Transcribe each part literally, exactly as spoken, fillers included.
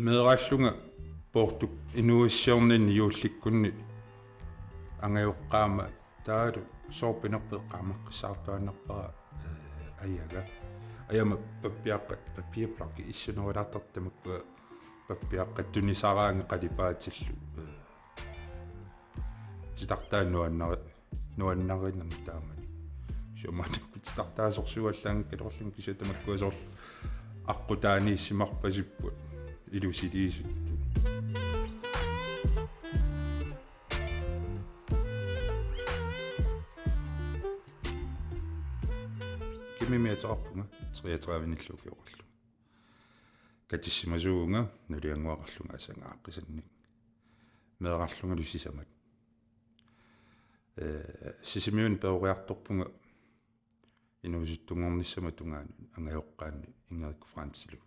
Meeraallunga poortukkat inuuissiorninni juullikkunni angajoqqaama taavalu soorpinerput eqqaamaqqissaartuaannarpara, eh, ajaga. Ajama pappiaqqat, papirblokki issunerulaartartut tamakkua pappiaqqat tunisaraanni qalipaatillu, eh, titartaa nuannari-, nuannarinermi taamani. Siumaanukkut titartaasorsuuallaanngikkaluarluni kisianni tamakkua soorlu aqqutaaniissimarpasipput ilusiliisuttut. Kimimi ateqarpunga, treogtredive-nillu ukioqarlunga. Katissimasuuvunga nuliannguaqarlunga asangaaqqisannik. Meeraallungalu sisamat. Eh, Sisimiuni peroriartorpunga inuusuttunngornissamut tungaanut angajoqqaanni Ingerikko Franzilu.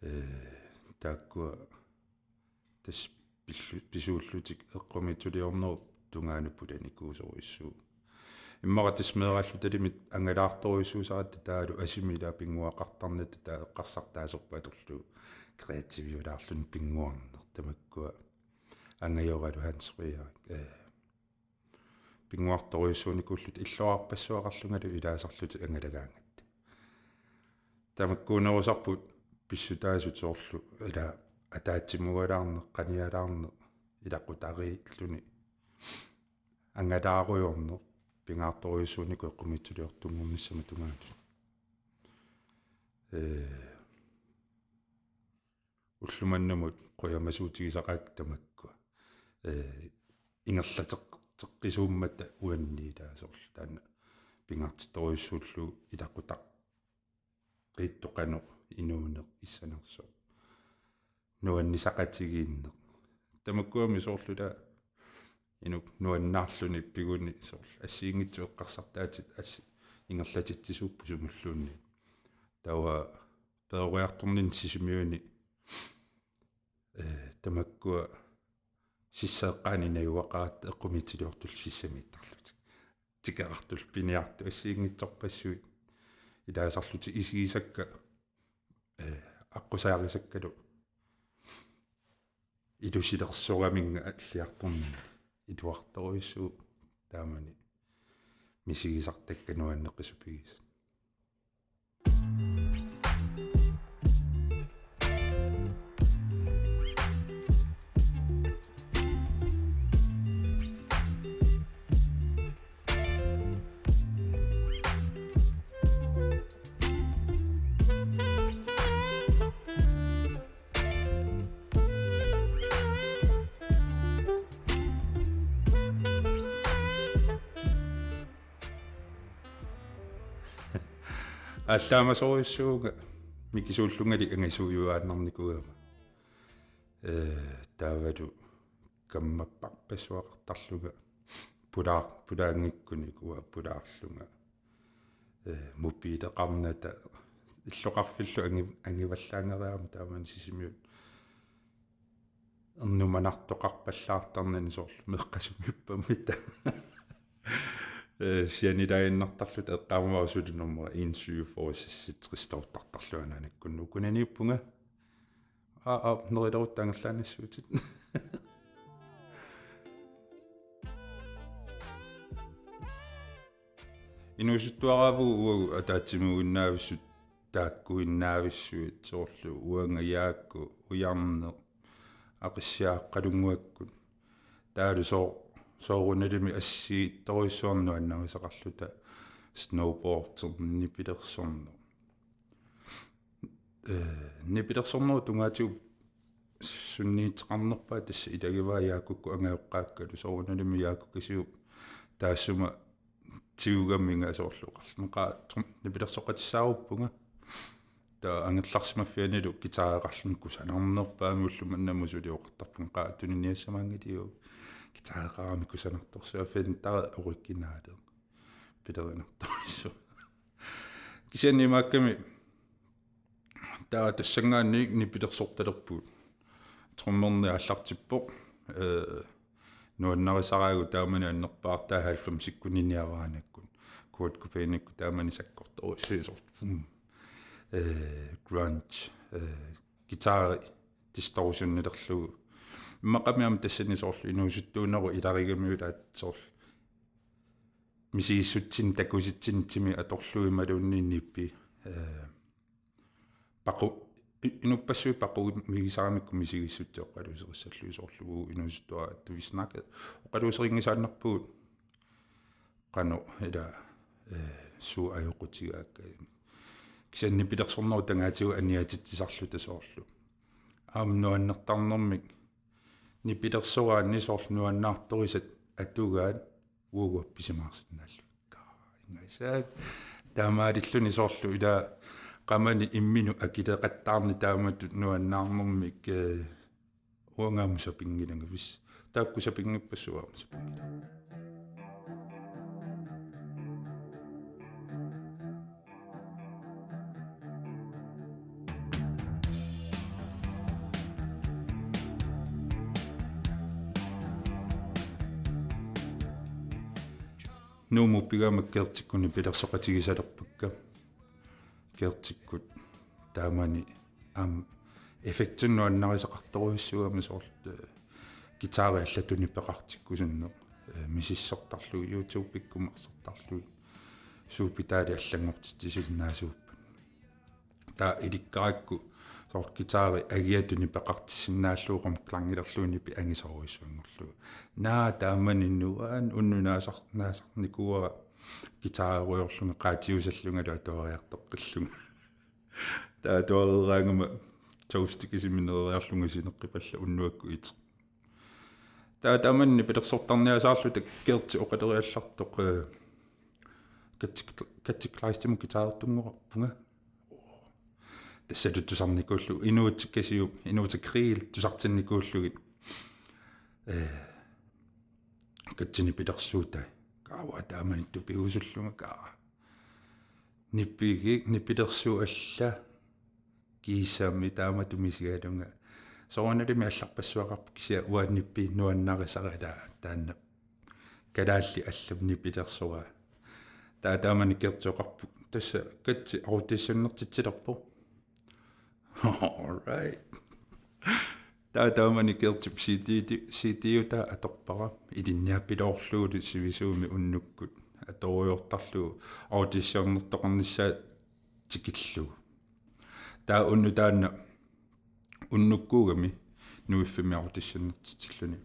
Eh, taakkua tassa pillu-, pisuullutik eqqumiitsuliornerup tungaanut pulanikuusorujussuuvoq. Immaqa tassa meeraallutalimit angalaartorujussuusaratta taavalu asimi ilaa pinnguaqartarnata taava eqqarsartaaserput atorlugu kreativiulaarluni pinnguarneq tamakkua angajoralu Hans Frederik, eh, pinnguartorujussuunikuullutik illoqarpassuaqarlungalu ilaasarlutik angalagaangatta. Tamakkuunerusarput pissutaasut soorlu ila ataatsimuualaarneq, qanialaarneq, ilaqutariilluni angalaarujoorneq, pingaartorujussuunikuuvoq eqqumiitsuliortunngornissamut tungaanut. Eh, ulloq mannamut qujamasuutigisaqaakka tamakkua. Eh, ingerlateq-, teqqisuummata uanniilaa soorlu taanna pingaartittorujussuullugu ilaqutariittoq qanoq inuuneq issanersoq nuannisaqatigiinneq. Tamakkuami soorlu ila inuk nuannaarluni piguni soorlu assigiinngitsut eqqarsartaatit assi-, ingerlatitsisuupput sumulluunniit. Taava peroriartorninni Sisimiuni, eh, tamakkua sisseeqqaani najugaqaratta eqqumiitsuliortullu sissamiittarlutik. Tikeqartullu piniartut assigiinngitsorpassuit ilaasarlutik isigisakka, eh, aqqusaarisakkalu ilusilersoraminnga alliartorninni iluartorujussuuvoq taamani misigisartakka nuanneqisupigisat. Aallaamasorujussuuvunga mikisuullungali angisuujuaannarnikuugama. Eh, taavalu kammapparpassuaqartarlunga pulaar-, pulaanngikkunik uanga pulaarlunga. Eh, mobileqarnata illoqarfillu angi-, angivallaanngeriarama taamani Sisimiut ernumanartoqarpallaartarnani soorlu meeqqasumiippammita. Eh, sianilaaginnartarluta eqqaamavara suli nummer en syv fire seksogtres toortartarlunga anaanakkunnu ukunaniippunga. Aa, aa, nerilerutta angerlaannassuutit. Inuusuttuaraavugut uagut ataatsimuuinnaavissut taakkuinnaavissuit soorlu uanga Jaaku, Ujarneq, Aqissiaq Qalunnguakkut. Taavalu soo-, soorunalimi assigiittorujussuarnik nuannarisaqarluta snowboarderneq nipilersorneq. Eh, nipilersornerup tungaatigut sunniuteqarnerpaat tassa ilagivaa Jaakukkut angajoqqaakkalu soorunalimi Jaaku Kisiup taassuma tigugaminga soorlu oqarlunga qaa trum-, nipilersoqatissaaruppunga. Taava angerlarsimaffianilu guitareqarluni kusanarnerpaamik ulloq mannamut suli oqartarpunga qaa tuniniassamaanngiliuk guitareqarami kusanartorsuaq Fender originali pilerinartorsuaq. Kisianni imaakkami taava tassanngaanniit nipilersortalerpugut. Trommerneq aallartippoq. Eh, nuannarisaraagut taamani annerpaartaat halvfemsikkunni niavaraannakkut. Kurt Cobainikkut taamani sakkortorujussuisoq. Mm. Eh, grunge, eh, guitari distortionilerlugu. Immaqami aamma tassani soorlu inuusuttuunerup ilarigamiuk ilaat soorlu misigissutsinnik takusitsinnik timi atorlugu imaluunniit nipi. Eh, paqu-, i-, inuppassuit paqumigisaramikku misigissutsit oqaluuserissallugit soorlu uagut inuusuttuaraattut, vi snakkede, oqaluuserinngisaannarpugut qanoq ila, eh, suut ajoqutigaakka. Kisianni nipilersornerup tungaatigut aniatitsisarluta soorlu. Aamma nuannertarnermik nipilersoraanni soorlu nuannaartorisat atugaat uagut appisimaarsinnaallugit. Ingasaat taamaalilluni soorlu ila qamani imminut akileqattaarneq taamatut nuannaarnermik, eh, uanga aamma sapinngilanga, hvis taakku sapinngippassuit aamma sapinngilanga. Nuummut pigaamma Gertikkut nipilersoqatigisalerpakka. Gertikkut taamani aamma effektinik nuannarisaqartorujussuugami soorlu, eh, guitari allatut nipeqartikkusunneq, eh, misissortarlugit, YouTube-ikkut marsartarlugit, suut pedali allanngortitsisunik naasuuppat. Taava ilikkarakku soorlu guitari agiatut nipeqartissinnaallugu, rumklangilerlugu nipi angisoorujussuanngorlugu. Naa taamani nuann-, unnuk naasar-, naasarnikuuara guitarerujoorlunga qaatiusallungalu atuariartoqqillunga. Taava atuareeraangama toastikisimineeriarlunga sineqqipallak unnuakkut iteq. Taava taamani nipilersortarniasaarluta Gerti oqaleriallartoq, eh, Katsi-, Katsi Kleistimut guitarertunngorpunga. Tassalu tusarnikuullugu, inuutikasiup, inuutikriil tusartinnikuullugit. Eh, Katsi nipilersuutai. Kaava taamani tupigusullunga kaa. Nipigik, nipilersuut alla. Kiisami taamatut misigalunga. Soorunalimi allarpassuaqarpoq kisianni uanga nipi nuannarisaralaa taanna. Kalaallit allamik nipilersoraa. Taava taamani Gerti oqarpoq. Tassa Katsi auditionertitsilerpoq. All right. Taava taamani Gertip C D, C D-utaa atorpara. Ilinniappiloorlugulu sivisuumik unnukkut. Atorujoortarlugu auditionertoqarnissaa tikillugu. Taava unnuk taanna unnukkuugami Nuiffimmi auditionertitsilluni.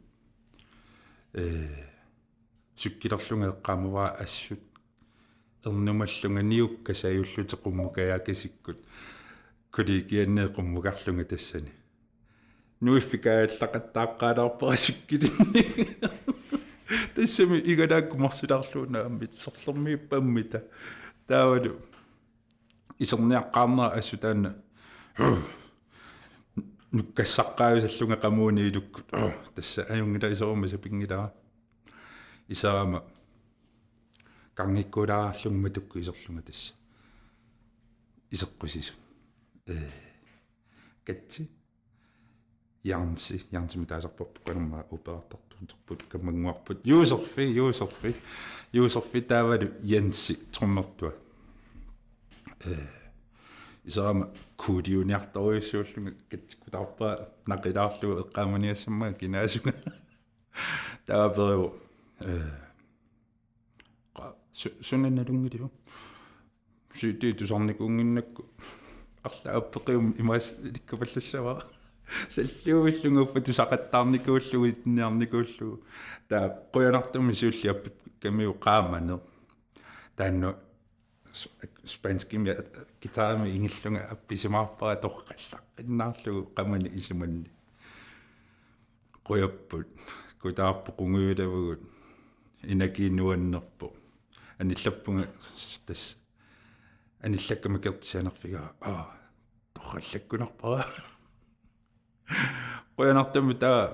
Eh, sukkilerlunga eqqaamavara assut ernumallunga niukka sajullutik qummukajaakasikkut kollegianni qummukarlunga tassani. Nuiffi kaajallaqattaaqqaalaarpara sukkilinni. Tassami igalaakkut marsilaarlugu naamik sorlermiippammita. Taavalu iserniaqqaarnera assut taanna. Nukkassaqqaajusallunga qamuuni ilukkut. Tassa ajunngilaq, iseruma sapinngilara. Iserama. Kanngikkuulaarlunga matukkut iserlunga tassa. Iseqqusisut. Eh. Katsi. Jansi, Jansimik taasarparput, qanormaa uperartartuuterput, kammannguarput. Juuserfi, Juuserfi. Juuserfi taavalu Jansi trommertua. Eh. Iserama kuuliuniartorujussuullunga Katsikkut taarpaa naqilaarlugu eqqaamaniassammagu kinaasunga. Taava aperivoq. Eh. Qa-, su-, suna nalunngiliuk? C D tusarnikuunnginnakku. Arlaat appeqium imaas ilikkupallassaaq. Salliuvillunga uffa tusaqattaarnikuullugu, itinniarnikuullugu. Taava qujanartumik siulliup appikkamiuk qaamaneq. Taanna s-, spanskimik guitarimi ingillunga appisimaarpara torrallaqqinnaarlugu qamani isumanni. Qujapput, kutaarput qungujulavugut, inaki nuannerpoq. Anillappunga s-, tassa, anillakkama Gerti sianerfigaara, aa, torrallakkunarpara. Qujanartumik taava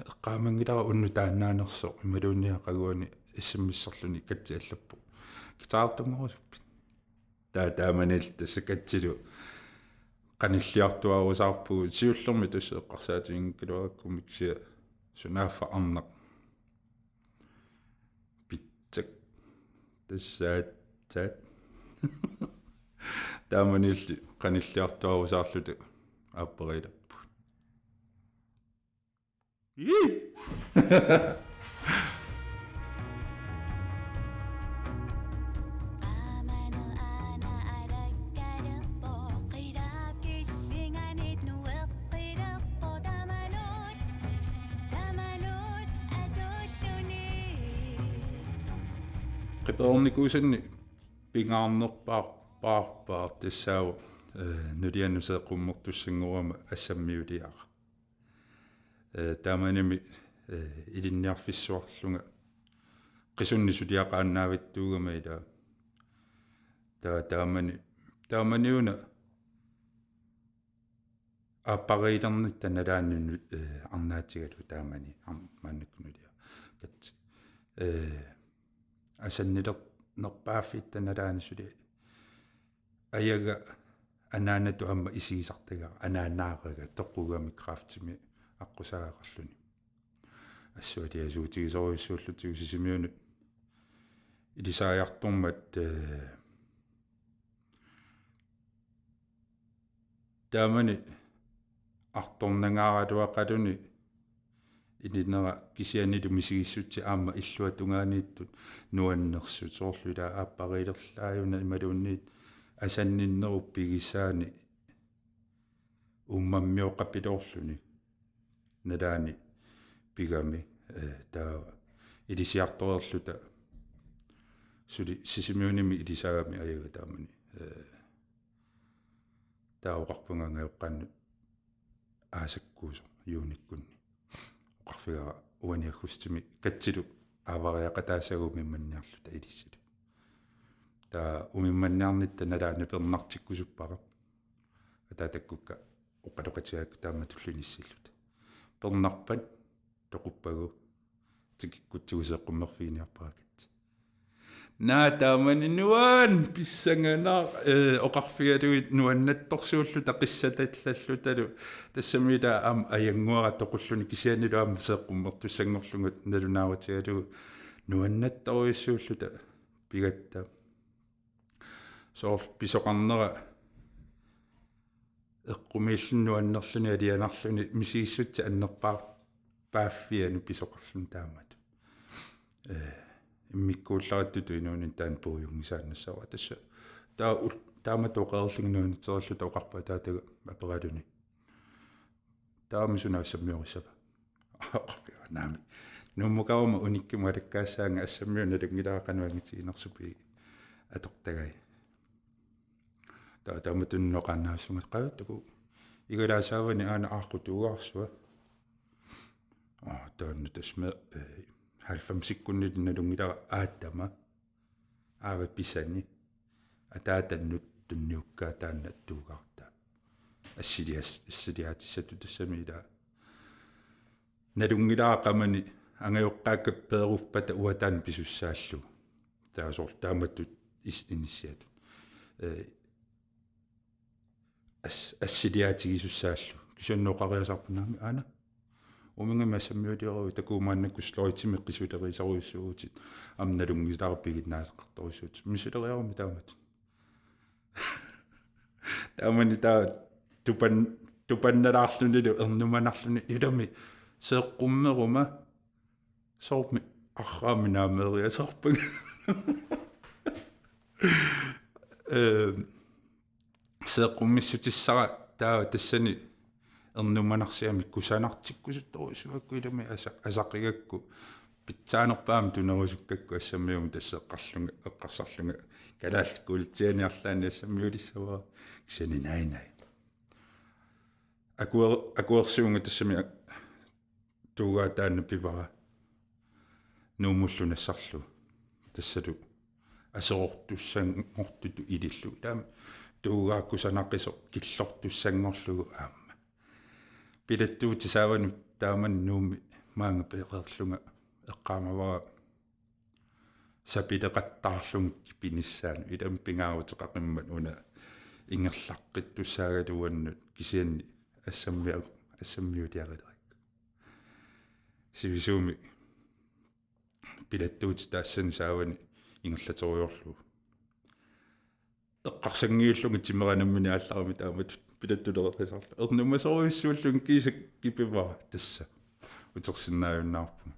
eqqaamanngilara unnuk taannaanersoq imaluunniit aqaguani S M S-erluni Katsi allappoq. Guitarertunngorusuppit? Taava taamanilu tassa Katsilu qanilliartuaarusaarpugut, siullermik tassa eqqarsaatiginngikkaluarakku kisianni sunaaffa arnaq pitsak tassaatsat. Taamanilli qanilliartuaarusaarluta aappariilerput. Qiperornikuusanni pingaarnerpaar-, paarpaar tassaavoq, eh, nuliannut seeqqummertussanngorama assammiuliara. Eh, taamanimi, eh, ilinniarfissuarlunga qisunnik suliaqaannaavittuugama ilaa. Taa-, taamani, taamaniuna aappariilernitta nalaani nu-, eh, arnaatigalugu taamani, am-, maannakkut nulia. Kat-, eh, asannilernerpaaffitta nalaani suli ajaga anaanatut aamma isigisartagara, anaanaaraga toqugami kræftimi aqqusaagaqarluni. Assut aliasuutigisorujussuullutigu Sisimiunut ilisariartormat, eh, taamani artornangaaraluaqaluni ilinera kisiannili misigissutsit aamma illuatungaaniittut nuannersut soorlu ilaa aappariilerlaajuna imaluunniit asanninnerup pigisaani uummammioqapiloorluni nalaani pigami, eh, taava ilisiartoreerluta suli Sisimiunimi ilisagami ajaga taamani, eh, taava oqarpunga angajoqqaannut aasakkuusoq juunikkunni. Oqarfigara uani aggustimi Katsilu aavariaqataassagaa umimmanniarluta ilissilu. Taava umimmanniarnitta nalaani pernartikkusuppara. Ataatakkukka oqaloqatigaakka taamatullu inissilluta. Pernarpat toquppagu tikikkutsigu seeqqummerfiginiarpara Katsi. Naa taamani nuan pissanganaq, eh, oqarfigalugit nuannattorsuulluta qissatallalluta tassami ilaa aamma ajannguara toqulluni kisiannilu aamma seeqqummertussanngorlunga nalunaarutigalugu nuannattorujussuulluta pigatta. Soorlu pisoqarnera eqqumiilluni nuannerluni alianarluni misigissutsit annerpaar-, paaffiani pisoqarluni taamatut. Eh, immikkuullarittutut inuuninni taanna puigorniaannassavara tassa. Taava ul-, taamatut oqareerlunga nuannaartilluta oqarpoq ataataga aperaluni: Taava suna assammiorissava? Oqarfiga: Naamik. Nuummukaruma unikkimut alakkaassaanga, assammiunut nalunngilara qanoq angitiginersupiuk atortagai. Taava taamatut nunaqaannaassuma qajuttuku igalaassaavani aana aaqqu tuugaarsua. Aa, taanna tassa me-, eh, halvfemsikkunni nalunngilara aattama. Aava pisani. Ataatannut tunniukkaa taanna tuugaartaa. Assilias-, assiliaatissatut tassami ilaa. Nalunngilara qamani angajoqqaakka peeruppata uanga taanna pisussaallugu. Taava soorlu taamatut is-, inissiatut. Eh, as-, assiliaatigisussaallugu. Kisianni oqariasaarpunga aana. Uminnga assammiuliaruit takuuk maannakkut sløjdimi qisulerisorujussuuvutit. Aamma nalunngilara piginnaasaqartorujussuutit. Misileriarummi taamatut. Taamani taava tupan-, tupannalaarlunilu ernumanarluni ilami seeqqummeruma soormi arraammi naameeriasaarpara. Ehm, seeqqummissutissara taava tassani ernumanarsiami kusanartikkusuttorujussuakku ilami asa-, asaqigakku pitsaanerpaamik tunerusukkakku assammiummi tassa eqqarlunga, eqqarsarlunga kalaallit kuultiani arlaanni assammiulissavara. Kisianni nainai. Akuer-, akuersuunga tassami a-, tuugaa taanna pivara. Nuummullu nassarlugu. Tassalu aserortussanngortutut ilillugu. Taama tuugaa kusanaqisoq killortussanngorlugu aamma. Pilattuutit saavanut taamani Nuummi maanga peqeerlunga eqqaamavara sapileqattaarlunga kipinissaanut. Ilami pingaaruteqaqimmat una ingerlaqqittussaagaluannut kisianni assammia-, assammiuliarilerakku. Sivisuumik pilattuutit taassani saavani ingerlaterujoorlugu. Eqqarsanngiullunga timera nammineq aallarami taamatut pilattulereqisarlu. Ernumasorujussuullunga kiisa kipivara tassa. Utersinnaajunnaarpunga.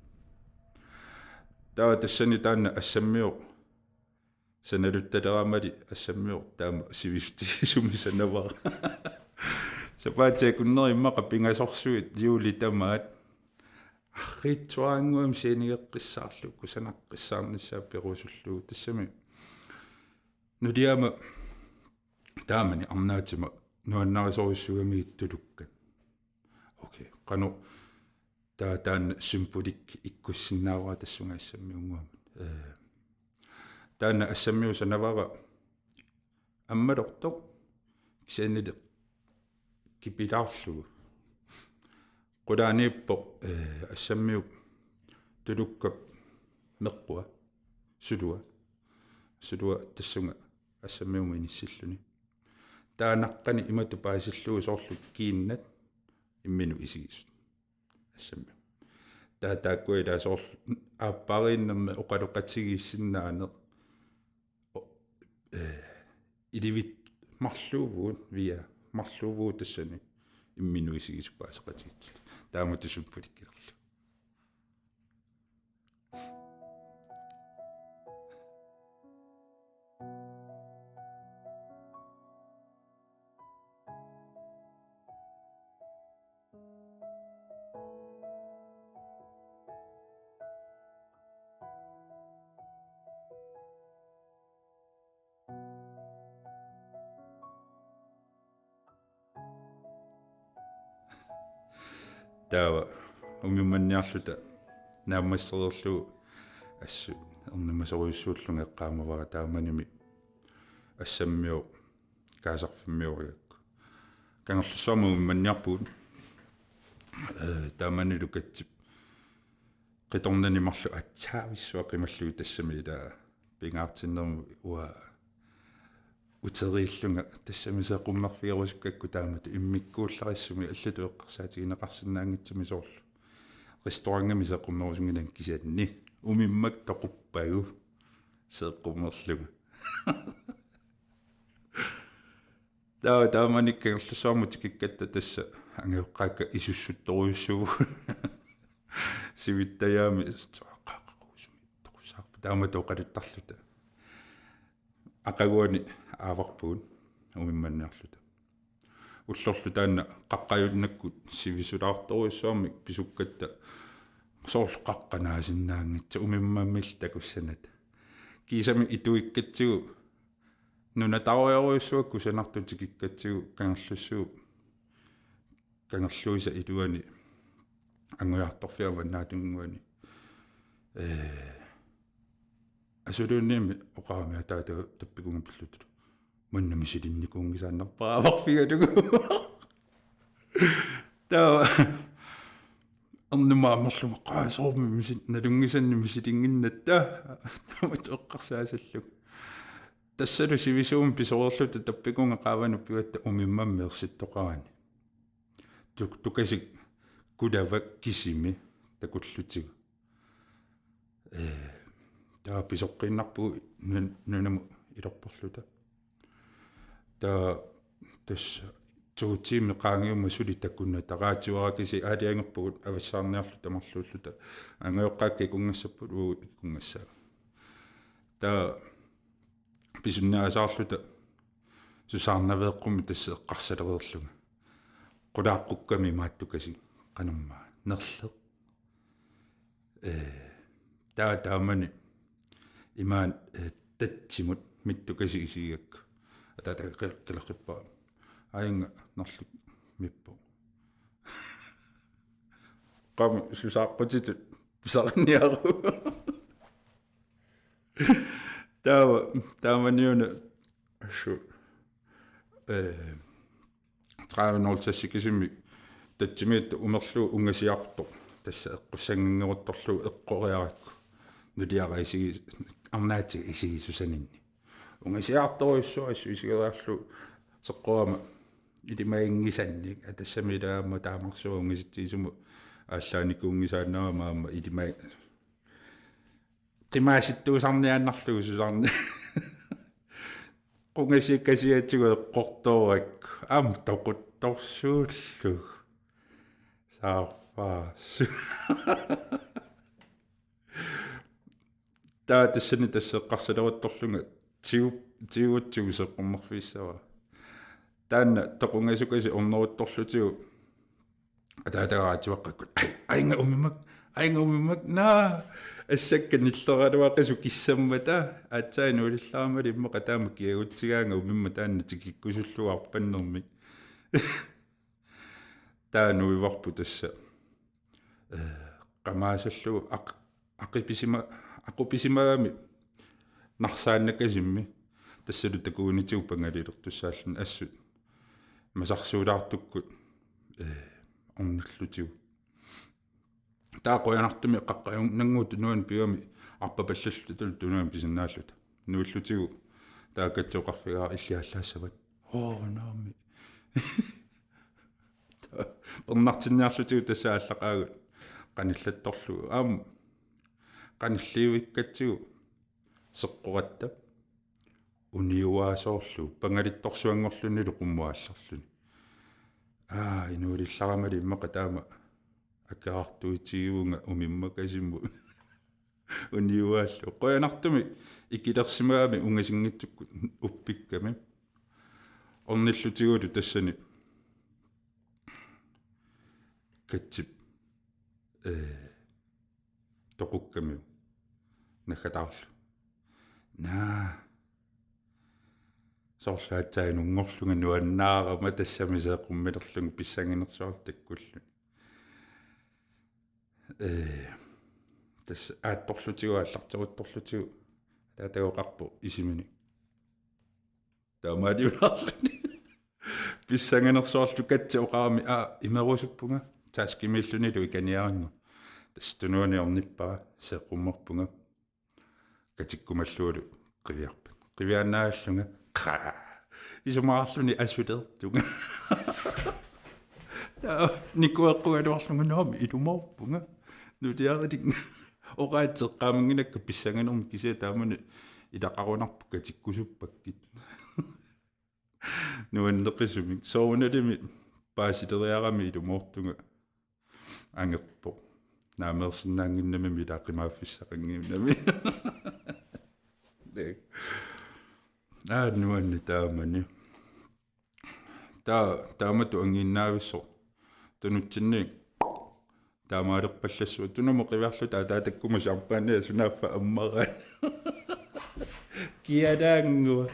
Taava tassani taanna assammivoq sanaluttaleraamali assammivoq taama sivisutigisumik sanavara. Sapaatip akunneri immaqa pingasorsuit juulip tamaat. Arriitsuarannguamik sceneqeqqissaarlugu kusanaqqissaarnissaa perusullugu tassami. Nuliama taamani arnaatima nuannarisorujussuugamigit tulukkat. Okay, qanoq taava taanna symbolik ikkussinnaavara tassunga assammiunnguamik. Eh, taanna assammivoq sanavara ammalortoq kisiannili kipilaarlugu. Qulaaniippoq, eh, assammiup tulukkap meqqua, sulua. Sulua tassunga assammiumut inissilluni. Taannaqqani imatut paasillugu soorlu kiinnat imminut isigisut. Assammiup. Taava taakkua ilaa soorlu aappariinnermi oqaloqatigiissinnaaneq. O-, eh, ilivit marluuvugut, via marluuvugut tassani imminut isigisut paaseqatigiissut. Taamatut symbolikkilerlugu. Taava umimmanniarluta naammassereerlugu assut ernumasorujussuullunga eqqaamavara taamanimi assammivoq kaasarfimmiorigakku. Kangerlussuarmi umimmanniarpugut, eh, taamanilu katsip qitornani marluk atsaavissuaq qimallugu tassami ilaa pingaartinnermut uanga uteriillunga tassami seeqqummerfigerusukkakku taamatut immikkuullarissumik allatut eqqarsaatigineqarsinnaanngitsumik soorlu. Restaurantimi seeqqummerusunngilanga kisianni umimmak toquppagu seeqqummerlunga. Taava taamani Kangerlussuarmut tikikkatta tassa angajoqqaakka isussuttorujussuuvugut. Sivittajaami qaaqaquusumi toqussaarput taamatut oqaluttarluta. Aqaguani aavarpugut umimmanniarluta. Ullorlu taanna qaqqajunnakkut sivisulaartorujussuarmik pisukkatta soorlu qaqqaq naasinnaanngitsoq umimmammillu takussanata. Kiisami ituikkatsigu nunataarujorujussuaq kusanartut tikikkatsigu Kangerlussuup Kangerluisa iluani angujartorfiani avannaatunguani. Eh, asuluunniimmi oqarami ataata tappikunga pillutulu. Manna misilinnikuunngisaannarpara aavarfigalugu. Taava ernumaammerlunga qaa soormi misin nalunngisannik misilinnginnatta. Taamatut eqqarsaasallugu. Tassalu sivisuumik pisoreerluta tappikunga qaavanut pigatta umimmammi ersittoqarani. Tuk-, tukasik kulavak kisimi takullutigu. Eh, taava pisoqqiinnarpugut nun-, nunamut ilorporluta. Taava tassa to tiimit qaangiummata suli takunnata raatiuarakisi aalajangerpugut avassaarniarluta marluulluta. Angajoqqaakka ikunngassapput uagut ikunngassaagut. Taava pisunniasaarluta susaarnaveeqqummik tassa eqqarsalereerlunga. Qulaaqqukkami imaattukasik qanormaa nerleq. Eh, taava taamani imaat, eh, tatsimut mittukasik isigigakku. Ataata qil-, qileqqippara. Aajunga nerlik mippoq. Qam susaaqqutitut pisaqanniaru. Taava, taamaniuna assut, eh, tredive nul seks kisimi tatsimiittoq umerlugu ungasiartoq. Tassa eqqussannginneruttorlugu eqqoriarakku. Nuliara isigi-, arnaatiga isigisusaninni. Ungasiartorujussuaq assut isigeriarlugu seqqorama ilimaginngisannik. Aa, tassami ilaamma taamarsuaq ungasitsigisumut aallaanikuunngisaannarama aamma ilima-, qimaasittuusarniaannarlugu susaarni-, qungasikasiatigut eqqortoorakku aamma toquttorsuullugu. Saarfaasu. Taava tassani tassa eqqarsaleruttorlunga tiu-, tiugutsigu seqqummerfigissavara. Taanna toqungasukasik orneruttorlutigu ataatagaq atuaqqakkut: "Ai, ainga umimmak, ainga umimmak, naa, assakka nilleraluaqisoq kissammata, aatsaat inuulillaramali immaqa taama kiagutsigaanga umimmak taanna tikikkusullugu arpannermik." Taava nuivarput tassa, eh, qamaasallugu aq-, aqipisima-, aqupisimagami narsaannakasimmi, tassalu takugunitigut pangalilertussaalluni assut masarsuulaartukkut, eh, ornillutigu. Taava qujanartumik qaqqajunnannguup tunuani pigami arpapallalluta tunuani pisinnaalluta. Nuillutigu taava katsi oqarfigaara: "Illit aallaassavat?" "Oo, naamik." Pernartinniarlutigu tassa aallaqaagut qanillattorlugu. Aamma qanilliuikkatsigu seqqoratta uniuaasoorlugu pangalittorsuanngorlunilu qummut aallarluni. Aa, inuulillaramali immaqa taama akerartuutigivunga umimmakasimmut. Uniuaallugu. Qujanartumik ikilersimagami ungasinngitsukkut uppikkami. Ornillutigulu tassani katsip, eh, toqukkamiuk naggataarlugu. Naa. Soorlu aatsaat inunngorlunga nuannaarama tassami seeqqummilerlunga pissanganersuarlu takkulluni. Eh, tassa aattorlutigu aallarteruttorlutigu ataatagaq oqarpoq isiminik: Taamaaliulaarluni. Pissanganersuarlu katsi oqarami: "Aa, imerusuppunga, taskimiillunilu ikaniaranngu." Tassa tunuani ornippara, seeqqummerpunga. Katikkumallugulu qiviarpat. Qiviaannaallunga: "Qaa!" Isumaqarluni asuleertunga. Taava nikueqqugaluarlunga: "Naamik, ilumoorpunga." Nuliarilinga. Oqaatsit eqqaamannginakka pissanganermik, kisianni taamani ilaqarunarpoq katikkusuppakkit. Nuanneqisumik. Soorunalimi paasileriarami ilumoortunga angerpoq. Naameersinnaannginnamimi ilaqimaaffissaqannginnami. Aa, nuanni taamani. Taa-, taamatut angiinnaavissoq. Tunutsinni taamaalerpallassuaq. Tunumut qiviarluta ataatakkuma champagnea sunaaffa ammaraat. Kialaannguaq.